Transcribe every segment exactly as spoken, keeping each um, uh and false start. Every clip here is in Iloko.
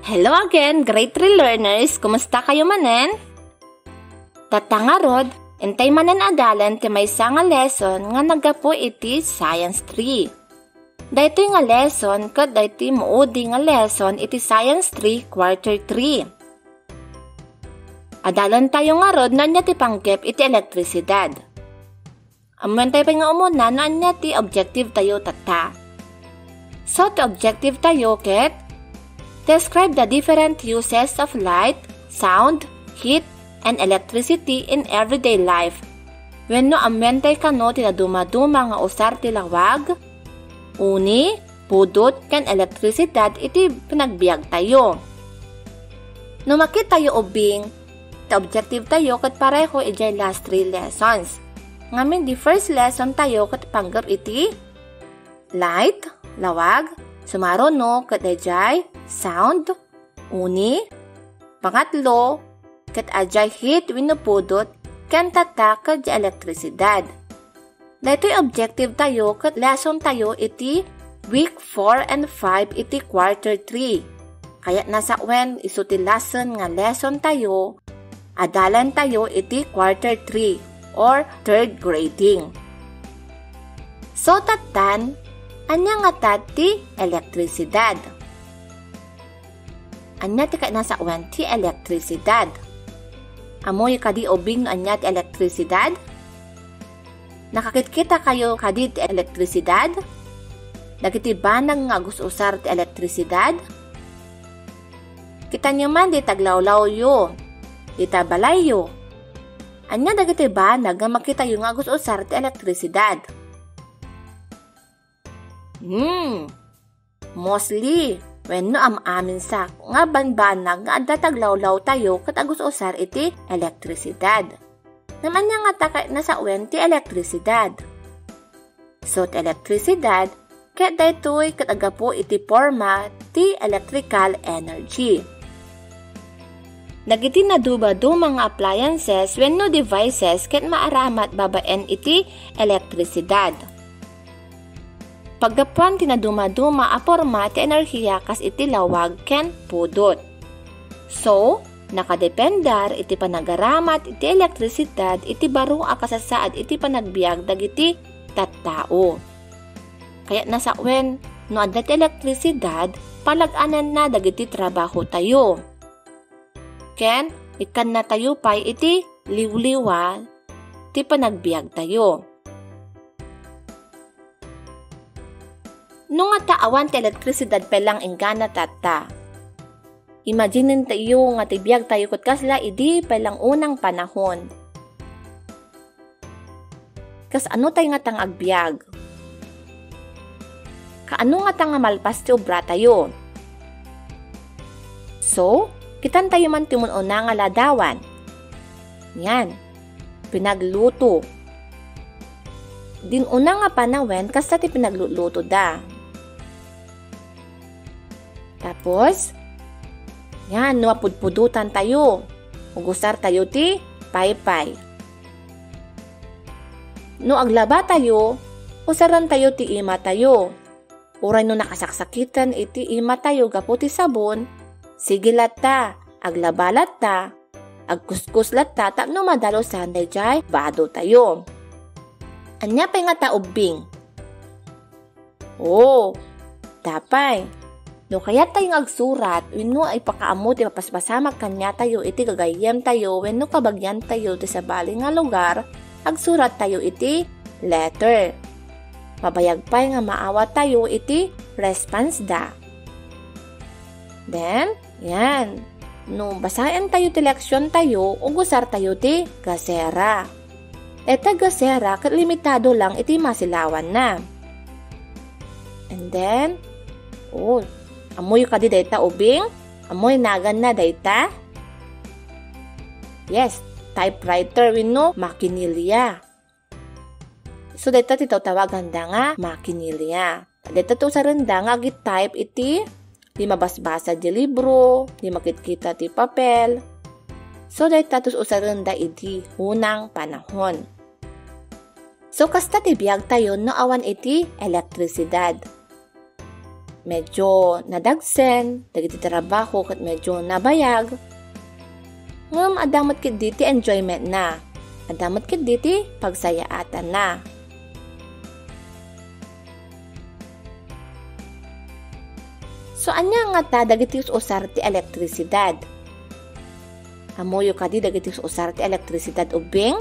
Hello again, grade three learners! Kumusta kayo manen? Tatta ngarud, intay manen a dalan ti maysa nga lesson nga naggapu iti Science three. Daytoy nga lesson ket daytoy maudi nga lesson iti Science three, Quarter three. Adalantayo ngarud no ania ti panggep iti elektrisidad. Ammoentayo pay nga umuna no ania ti objective tayo tatta. So, ti objective tayo ket, describe the different uses of light, sound, heat, and electricity in everyday life. Wenno ammoentay kano ti nadumaduma nga usar ti lawag, uni, pudot, ken elektrisidad iti panagbiagtayo. No makitayo ubing, ti objective tayo ket pareho idiay last three lessons. Ngamin, di first lesson tayo ket panggep iti light, lawag, sumaruno ket daydiay sound, uni, pangatlo, ket adiay heat wenno pudot, ken tatta ket di elektrisidad. Daytoy objective tayo ket lesson tayo iti week four and five iti quarter three. Kayatna sawen isu ti lesson nga lesson tayo, adalan tayo iti quarter three or third grading. So, tattan, ania ngata ti elektrisidad? Ania ti kayatna sawen ti elektrisidad? Ammoyo kadi ubing no ania ti elektrisidad? Nakakitkita kayo kadi ti elektrisidad? Dagiti banag nga agus-usar ti elektrisidad? Kitaenyo man dita aglawlawyo, dita balayyo. Ania dagiti banag nga makitayo nga agus-usar ti elektrisidad? Hmm, mostly, wenno am-aminsak nga banbanag nga adda ti aglawlawtayo ket agus-usar iti elektrisidad. Ngem ania ngata kayatna sawen ti elektrisidad? So, ti elektrisidad, ket daytoy ket aggapu iti porma ti electrical energy. Dagiti naduma-duma nga appliances wenno devices ket maaramat babaen iti elektrisidad. Paggapuan ti naduma-duma a porma ti enerhiya kas iti lawag ken pudot. So, nakadepender iti panagaramat iti elektrisidad iti baro a kasasaad iti panagbiag dagiti tattao. Kayatna sawen, no adda ti elektrisidad, palag-ananna dagiti trabahotayo. Ken, ikkannatayo pay iti liwliwa ti panagbiagtayo. No ngata awan ti elektrisidad pay lang inggana tatta. Imaginen tayo nga ti biagtayo ket kasla idi pay lang unang panahon. Kasano tay ngata nga agbiag? Kaano ngata nga malpas ti obratayo? So, kitantayo man ti mun-una nga ladawan. Yan. Pinagluto. Din una nga panawen, kasta ti pinaglutlutoda. Tapos, yan, no mapudpudotan tayo, ugusar tayo ti paypay. No aglaba tayo, usaran tayo ti ima tayo. Uray no nakasaksakiten iti ima tayo gapu ti sabon, sige latta, aglaba latta, agkuskus latta tapno madalusan daydiay bado tayo. Ania pay ngata ubbing? Oo, dapay. No kayat tayo nga agsurat, wenno ipakaammo ti mapaspasamak kaniatayo iti gagayyem tayo wenno kabagian tayo ti sabali nga lugar, agsurat tayo iti letter. Mabayag pay nga maawat tayo iti response da. Then, yan. No basaen tayo ti leksion tayo, ugusar tayo ti gasera. Dayta gasera ket limitado lang iti masilawanna. And then, oh, ammoyo kadi dayta ubing? Ammoy naganna dayta? Yes, typewriter wenno makinilya. So, dayta ti tawtawaganda nga makinilya. Dayta ti usarenda nga agi-type iti di mabasbasa di libro, di makitkita ti papel. So, dayta ti usarenda idi unang panahon. So, kasta ti biagtayo no awan iti elektrisidad. medyo nadagsen, dagiti trabaho ket medyo nabayag. Ngem adda met ketdi ti enjoymentna. Adda met ketdi ti pagsayaatanna. So, ania ngata dagiti us-usar ti elektrisidad? Ammoyo kadi dagiti us-usar ti elektrisidad ubbing?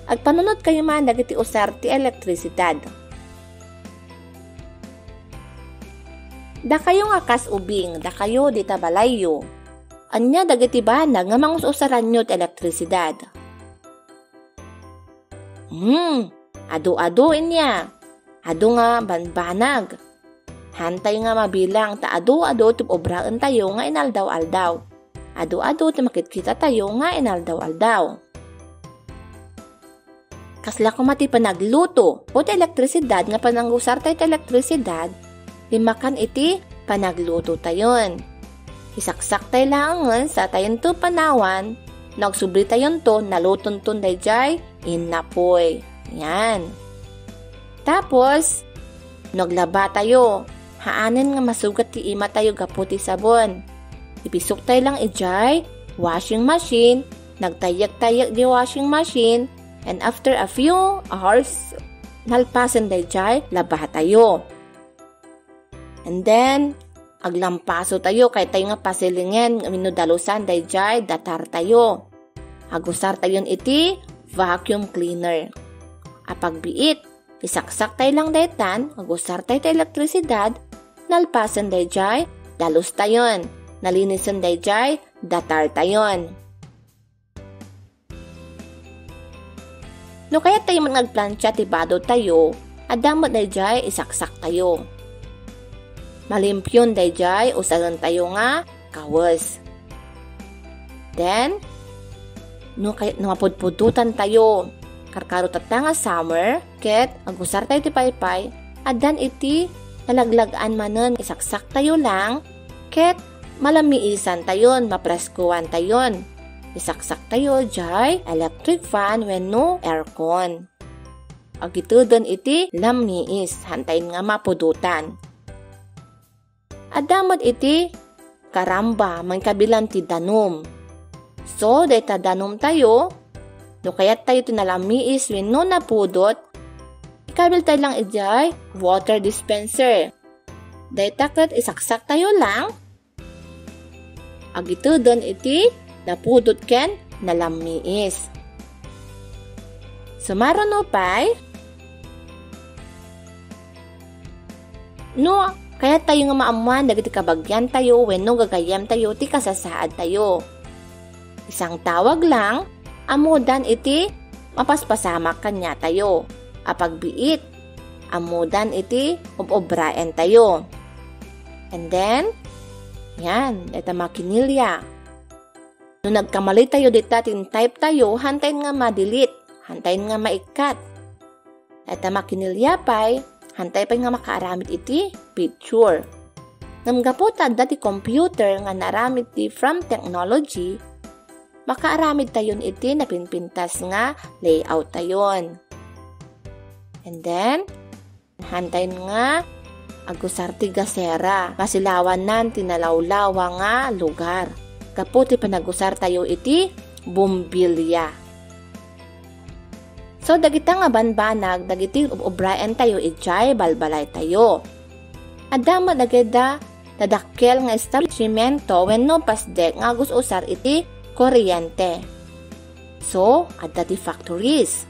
Agpanunotkayo man dagiti usar ti elektrisidad. Dakayo nga kas ubing, dakayo dita balayyo. Ania dagiti banag nga mangus-usaranyo ti elektrisidad? Hmm, adu-adu inya. Adu nga banbanag. Hantay nga mabilang ta adu-adu ti obraentayo nga inaldaw-aldaw. Adu-adu ti makitkitatayo nga inaldaw-aldaw. Kasla koma ti panagluto o ti elektrisidad nga panangusartayo ti elektrisidad, ti makan iti panaglutotayon. Isaksaktay laengen satayonto panawan, no agsublitayonto, nalutonton daydiay innapoy. Yan. Tapos, no aglabatayo, haanen nga masugat ti imatayo gapu ti sabon. Ipisuktayo lang idiay washing machine, nagtayyek-tayyek di washing machine, and after a few hours, nalpasen daydiay labatayo. And then, aglampasotayo, kayatyo nga pasilingen wenno dalusan daydiay datartayo. Agusartayon iti vacuum cleaner. Apagbiit, isaksaktay lang daytan, agusartay ti elektrisidad, nalpasen daydiay dalustayon, nalinisen daydiay datartayon. No kayattayo met nga agplancha ti badottayo, adda met daydiay isaksaktayo. Malimpion daydiay usarentayo nga kawes. Then, no kay-, no mapudpudotantayo, karkaro tatta nga summer, ket agusartayo ti paypay, addan iti nalaglag-an manen, isaksaktayo lang, ket malamiisantayon, mapreskoantayon. Isaksaktayo diay electric fan wenno aircon. Agiteden iti lamiis, hantayon nga mapudotan. Adda met iti karamba, mangikabilan ti danum. So, dayta danumtayo, no kayattayo ti nalamiis wenno napudot, ikabiltayo lang idiay water dispenser. Dayta ket isaksaktayo lang, agiteden iti napudot ken nalamiis. Sumaruno pay, no kayattayo nga maammoan dagiti kabagiantayo wenno gagayyemtayo ti kasasaadtayo, isangtawag lang, ammodan iti mapaspasamak kaniatayo. Apagbiit, ammodan iti ob-obraentayo. And then, yan, dayta makinilya. No nagkamalitayo dita ti in-typetayo, hantayon nga ma-delete, hantayon nga maikkat. Dayta makinilya pay, hantay pay nga makaaramid iti picture. Ngem gapu ta adda ti computer nga naaramid ti from technology, makaaramidtayon iti napinpintas nga layout-tayon. And then, hantayon nga agusar ti gasera, masilawanan ti nalawlawa nga lugar. Gapu ti panagusartayo iti bombilya. So, dagita nga banbanag, dagiti ub-, ubraentayo idiay balbalaytayo. Adda met dagita nadakkel nga establishmento wenno pasdek nga agus-usar iti kuryente. So, adda ti factories.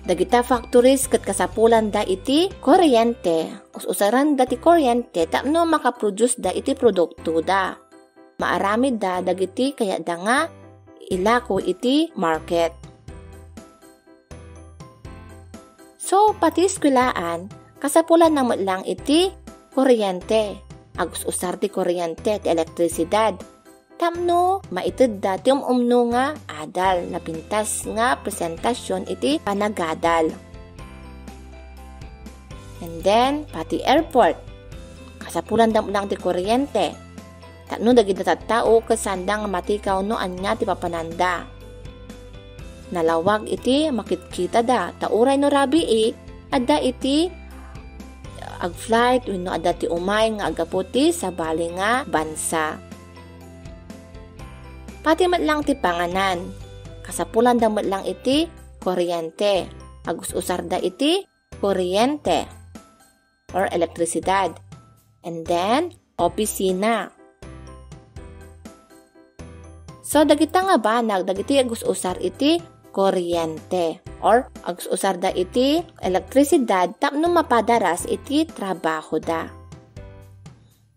Dagita factories ket kasapulanda iti kuryente. Us-usaranda ti kuryente tapno makaproduceda iti produktoda. Maaramidda dagiti kayatda nga ilako iti market. So, pati eskuelaan, kasapulanna met lang iti kuryente. Agus-usar ti kuryente, ti elektrisidad. Tapno maitedda ti um-umno nga adal, napintas nga presentasion iti panagadal. And then, pati airport, kasapulanda met lang ti kuryente. Tapno dagiti tattao ket saanda nga matikaw no ania ti papananda. Nalawag iti makitkitada, ta uray no rabii, adda iti, ag-flight wenno adda ti umay nga aggapu ti sabali nga bansa. Pati met lang ti panganan, kasapulanda met lang iti kuryente. Agus-usarda iti kuryente or elektrisidad. And then, opisina. So, dagita nga banag, dagiti agus-usar iti kuryente or agus-usarda iti elektrisidad tapno mapadaras iti trabahoda.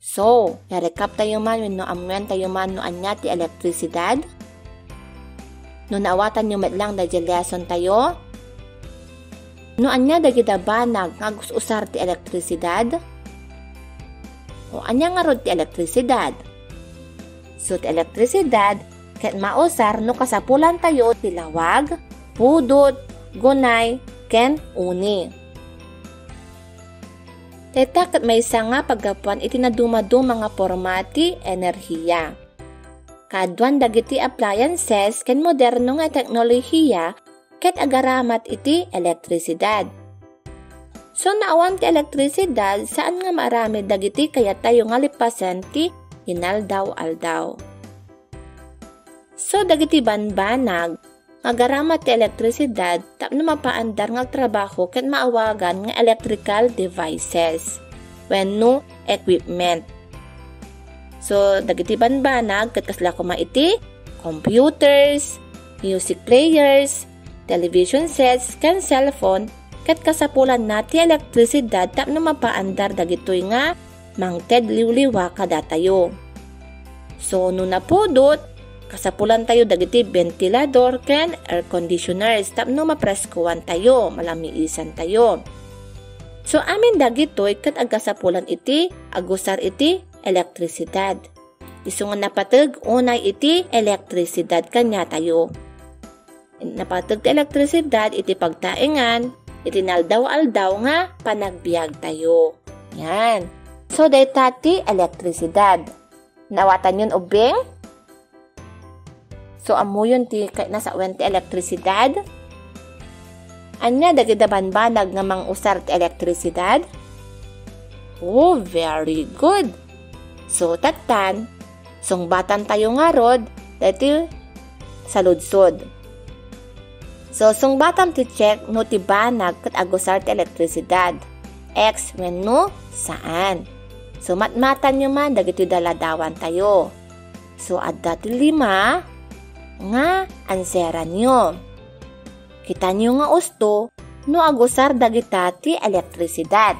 So, na-recap tayo man wenno ammoentayo man no ania ti elektrisidad? No naawatanyo met lang daydiay lesson tayo? No ania dagida banag nga agus-usar ti elektrisidad? O ania ngarud ti elektrisidad? So, ti elektrisidad ket mausar no kasapulantayo ti lawag, pudot, gunay, ken uni. Dayta ket maysa nga paggapuan iti nadumaduma nga porma ti enerhiya. Kaaduan dagiti appliances ken moderno nga teknolohiya ket agaramat iti elektrisidad. So, no awan ti elektrisidad, saan nga maaramid dagiti kayattayo nga lepasen ti inaldaw-aldaw. So, dagiti banbanag nga agaramat ti elektrisidad tapno mapaandar nga agtrabaho ket maawagan nga electrical devices wenno equipment. So, dagiti banbanag ket kasla koma iti computers, music players, television sets, ken cellphone, ket kasapulanna ti elektrisidad tapno mapaandar dagitoy nga mangted liwliwa kadatayo. So, no napudot, kasapulantayo dagiti ventilador ken air conditioners tapno mapreskoantayo, malamiisantayo. So, amin dagitoy ket agkasapulan iti agusar iti elektrisidad. Isu nga napateg unay iti elektrisidad kaniatayo. Napateg ti elektrisidad iti pagtaengan iti inaldaw-aldaw nga panagbiagtayo. Yan. So, dayta ti elektrisidad. Naawatanyon, ubbing? So, ammoyon ti kayatna sawen ti elektrisidad? Ania dagiti banbanag nga mangusar ti elektrisidad? Oh, very good. So, tattan, sungbatantayo ngarud daytoy saludsod. So, sungbatan ti check no ti banag ket agusar ti elektrisidad. X wenno saan. So, matmatanyo man dagiti daladawantayo. So, adda ti lima nga anseranyo. Kitanyo nga usto no agusar dagita ti elektrisidad.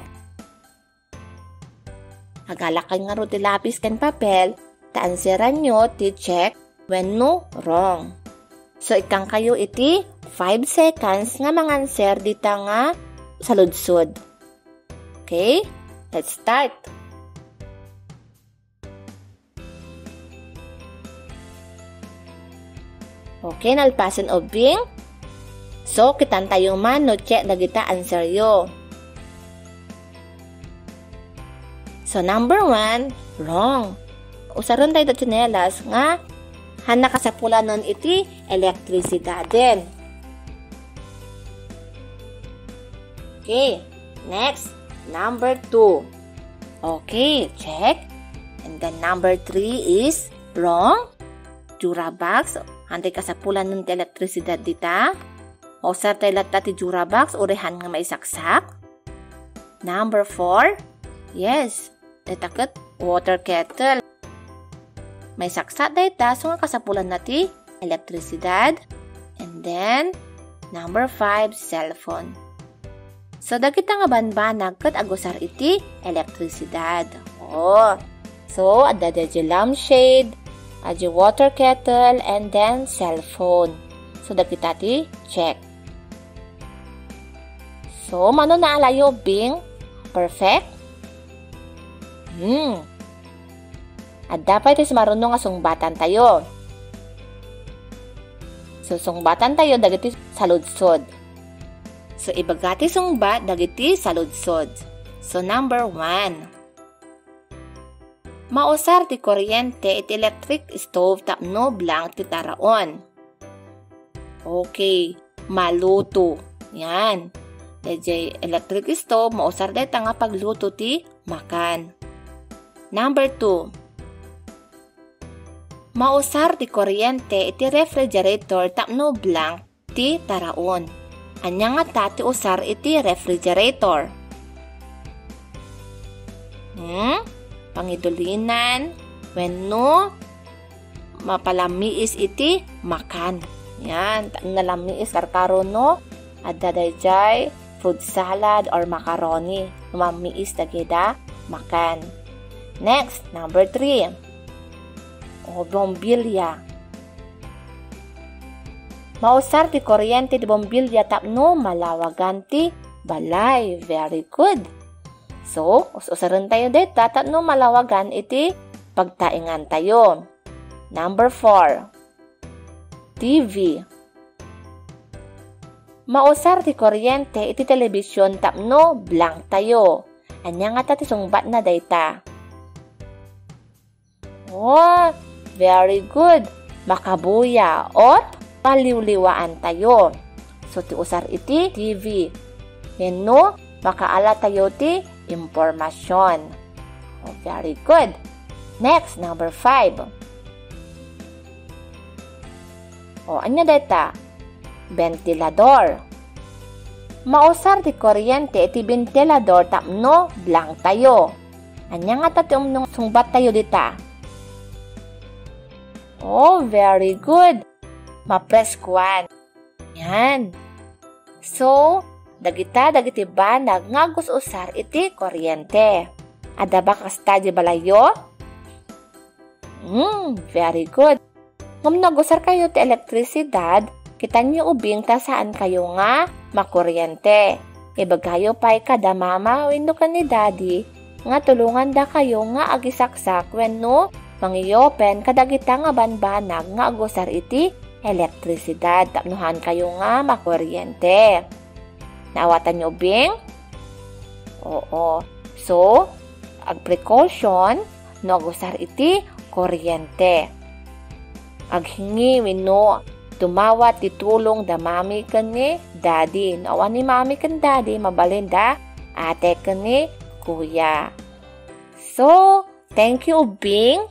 Agalakay ngarud ti lapis ken papel, ta anseranyo ti check wenno wrong. So, ikkankayo iti five seconds nga manganser dita nga saludsod. Okay? Let's start. Okay, nalpasen, ubbing? So, kitantayo man no check dagita answeryo. So, number one, wrong. Usaren tayo ti tsinelas nga haanna kasapulanen iti elektrisidaden. Okay, next, number two. Okay, check. And then number three is wrong. Durabox. Haantay kasapulanen ti elektrisidad dita. Usartay latta ti Durabox, uray haan nga maisaksak. Number four. Yes. Dayta ket water kettle. Maisaksak dayta, so nga kasapulanna ti elektrisidad. And then, number five, cellphone. So, dagita nga banbanag ket agusar iti elektrisidad. Oo. So, adda daydiay lampshade, adda water kettle, and then cellphone. So, dagita ti check. So, mano naalayo, Bing? Perfect? Hmm. Adda pay ti sumaruno nga sungbatantayo. So, sungbatantayo dagiti saludsod. So, ibaga ti sungbat dagiti saludsod. So, number one. Mausar ti kuryente iti electric stove tapno blank ti taraon. Okay, maluto. Yan. Dayjay electric stove, mausar dayta nga pagluto ti makan. Number two, mausar ti kuryente iti refrigerator tapno blank ti taraon. Ania ngata ti usar iti refrigerator? Hmm? Pangidulinan wenno mapalammiis iti makan. Yan, ta-, nalammiis karkaro no adda dayjay fruit salad or macaroni. Mammiis dagida makan. Next, number three. O, bombilya. Mausar ti kuryente ti bombilya tapno malawagan ti balay. Very good. So, us-usaren tayo dayta tapno malawagan iti pagtaengan tayo. Number four, T V. Mausar ti kuryente iti telebision tapno blank tayo. Ania ngata ti sungbatna dayta? Oh, very good. Makabuya or paliwliwaan tayo. So, ti usar iti T V. Wenno, makaala tayo ti impormasyon. Oh, very good. Next, number five. O, ania dayta? Bentilador. Mausar ti kuryente iti bentilador tapno blank tayo. Ania ngata ti umno nga sungbat tayo dita? Oh, very good. Mapreskuan. Yan. So, dagita dagiti banag nga agus-usar iti kuryente. Adda ba kasta di balayyo? Hmm, very good. Ngem no agusarkayo ti elektrisidad, kitanyo ubing ta saankayo nga makuryente. Ibagayo pay kada mama wenno ken ni daddy nga tulongandakayo nga agisaksak wenno mangiopen kadagita nga banbanag nga agusar iti elektrisidad tapno haankayo nga makuryente. Naawatanyo ubing? Oo. So, agprecaution no agusar iti kuryente. Aghingi wenno tumawat ti tulong da mami ken ni daddy. No awan ni mami ken daddy, mabalin da ate ken ni kuya. So, thank you, ubing.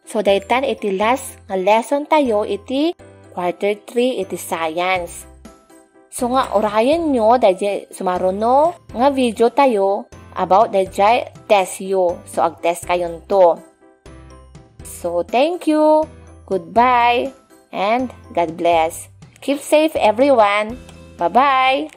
So, daytan iti last nga lesson tayo iti quarter three iti science. So nga urayenyo dayjay sumaruno nga video tayo about dayjay test yo. So agtest kayonto. So thank you. Goodbye and God bless. Keep safe everyone. Bye-bye.